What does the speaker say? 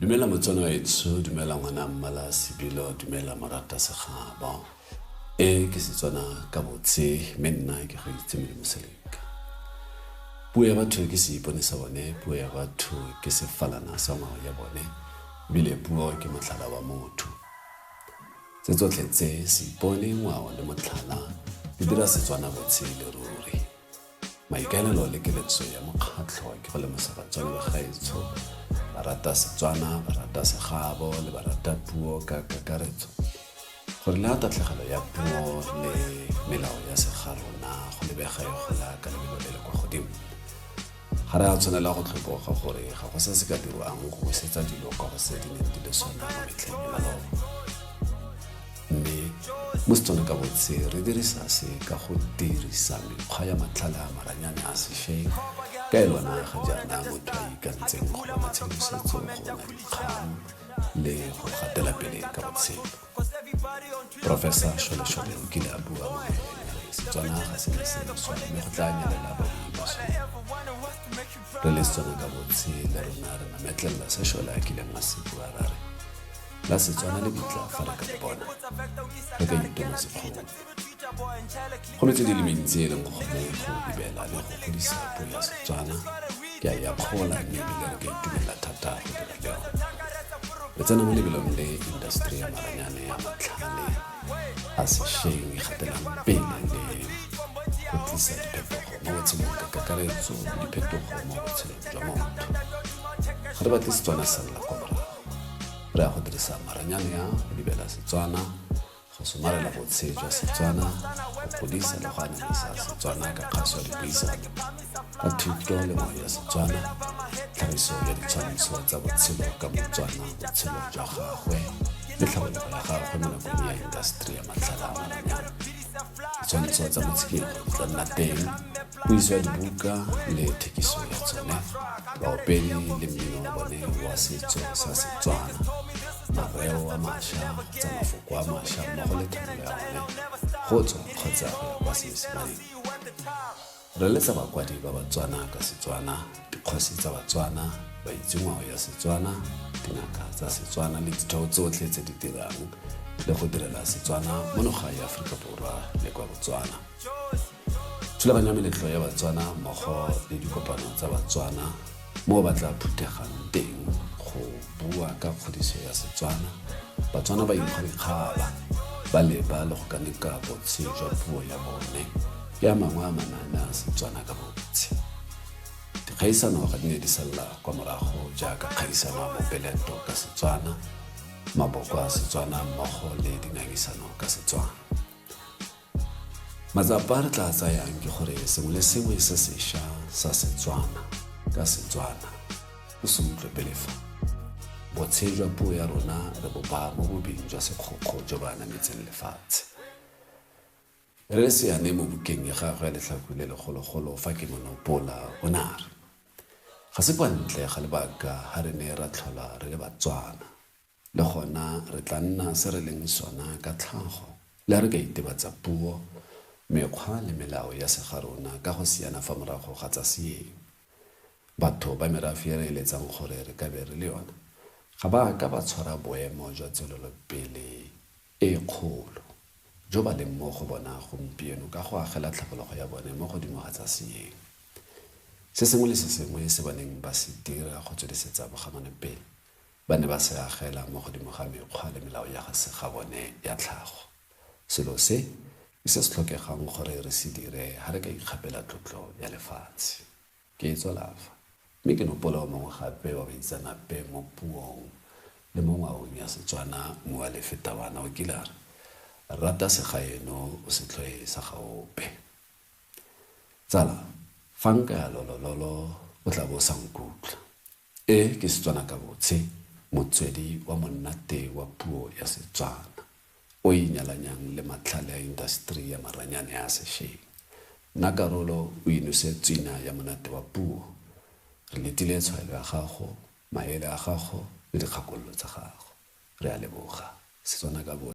Dumela Motswana wa etsho, dumela ngwana mmala sebilo, dumela morata segabo. E ke Setswana ka botse, mme nna ke go itse Modimo Seleka. Puo ya batho ke seipone sa bone, puo ya batho ke sefalana sa ngwao ya bone, ebile puo ke motlhala wa motho. Tse tsotlhe tse, seipone, ngwao le motlhala, di dira Setswana botse le ruri. Maikaelelo le keletso ya mokgatlho ke go lemosa Batswana ba gaetsho, ba rata Setswana, ba rata segabo le ba rata puo ka kakaretso, gore le ha tatlhegelo ya puo le melao ya segarona go lebega e gola ka lebelo le le kwa godimo, ga re a tshwanela go tlhoboga gore ga go se se ka dirwang go busetsa dilo kwa go se di neng di le sona mo metlheng ya maloba. Mme mo Setswana ka botse re dirisa se ka go dirisa mekgwa ya matlhale a maranyane a sešweng ka e lona ga jaana motho a ikantseng go bona tshedimosetso, go bona dikgang le go gatela pele ka botshelo. Professor Shole-Shole o kile a bua mo moyeng a re Setswana ga se ne se swa mme go tla nyelela babui ba sone. Re le Setswana ka botse le rona re mametlelela se Shole a kileng a se bua ra re, La Setswana le bitla fa re ka le bona, re ka itoma sekgono. Go metse di le mentsi e leng gone go dibela le go godisa puo ya Setswana. Ke a e akgola mme ebile re ka itumelela thata go dira le yone. Re tsena mo lebelong le industry ya maranyane ya matlhale a sešweng e gatelang pele le go tlisa diphetogo mo botshelong ka kakaretso le diphetogo mo botshelong jwa motho. Ga re batle Setswana se lla kwa morago. Re ya go dirisa maranyane a go dibela Setswana, go somarela botshe jwa Setswana, go godisa le go anamisa Setswana ka kgaso ya dipuisano, ka thuto le ngwao ya Setswana, tlhagiso ya ditshwantsho tsa botshelo ka Motswana, botshelo jwa gagwe le tlhabologo ya gagwe mo nakong ya indaseteri ya matlhale a maranyane. Ditshwantsho tsa motshikinyego di tla nna teng, puiso ya dibuka le thekiso ya tsone, baopedi le mmino wa bone wa setso sa Setswana, mareo a mašwa kgotsa mafoko a mašwa mmogo le thanolo ya one go tswa kgotsa go ya kwa Seesemaneng. Re eletsa bakwadi ba Batswana ka Setswana, dikgosi tsa Batswana, baitsengwao ya Setswana, dingaka tsa Setswana le ditheo tsotlhe tse di dirang le go direla Setswana mono gae Aforika Borwa le kwa Botswana. Thulaganyo ya meletlo ya Batswana mmogo le dikopano tsa Batswana mo ba tla phuthegang teng go bua ka kgodiso ya Setswana, Batswana ba inkgwa dikgaba, ba leba le go kaneka botshe jwa puo ya bone ke a mangwe a manaane a Setswana ka botshe. Dikgaisano ga di ne di salela kwa morago jaaka kgaisano ya mopeleto ka Setswana, maboko a Setswana mmogo le dingangisano ka Setswana. Matsapa a re tla tsayang ke gore sengwe le sengwe se sesha sa Setswana ka Setswana o se utlwe pele fa. Botshe jwa puo ya rona re bo baa mo bobing jwa sekgokgo jo bo anametseng lefatshe. Rre Seane mo bukeng ya gagwe ya Letlhaku le Legologolo fa ke mo nopola o ne a re, Ga se kwa ntle ga lebaka ha re ne ra tlhola re le Batswana. Le gona re tla nna se re leng sona ka tlhago, le ha re ka itebatsa puo, mekgwa le melao ya segarona ka go siana fa morago ga tsa seeng. Batho ba merafe e re eletsang gore re ka be re le yona, ga ba a ka ba tshwara boemo jwa tswelelopele e kgolo jo ba leng mo go bona gompieno ka go agela tlhabologo ya bone mo godimo ga tsa seeng. Se sengwe le se sengwe se ba neng ba se dira go tswelesetsa bogamane pele, Ba ne ba se agela mo godimo ga mekgwa le melao ya ga segabone ya tlhago. Selo se, ke se se tlhokegang gore re se dire ha re ka ikgapela tlotlo ya lefatshe. Ke e tswela fa, mme ke nopola o mongwe gape wa baitseanape mo puong le mo ngwaong ya Setswana, Mmualefe Tawana o kile a re, Rata segaeno, o se tlhoe sa ga ope. Tsala, fa nka ya lolololo o tla bo o sa nkutlwa. E ke Setswana ka botshe, motswedi wa monate wa puo ya Setswana, o e nyalanyang le matlhale a indasteri ya maranyane a sešweng. Nna karolo o inose tswina ya monate wa puo. Re letile tshwaelo ya gago, maele a gago le dikgakololo tsa gago. Re a leboga. Setswana ka botshe.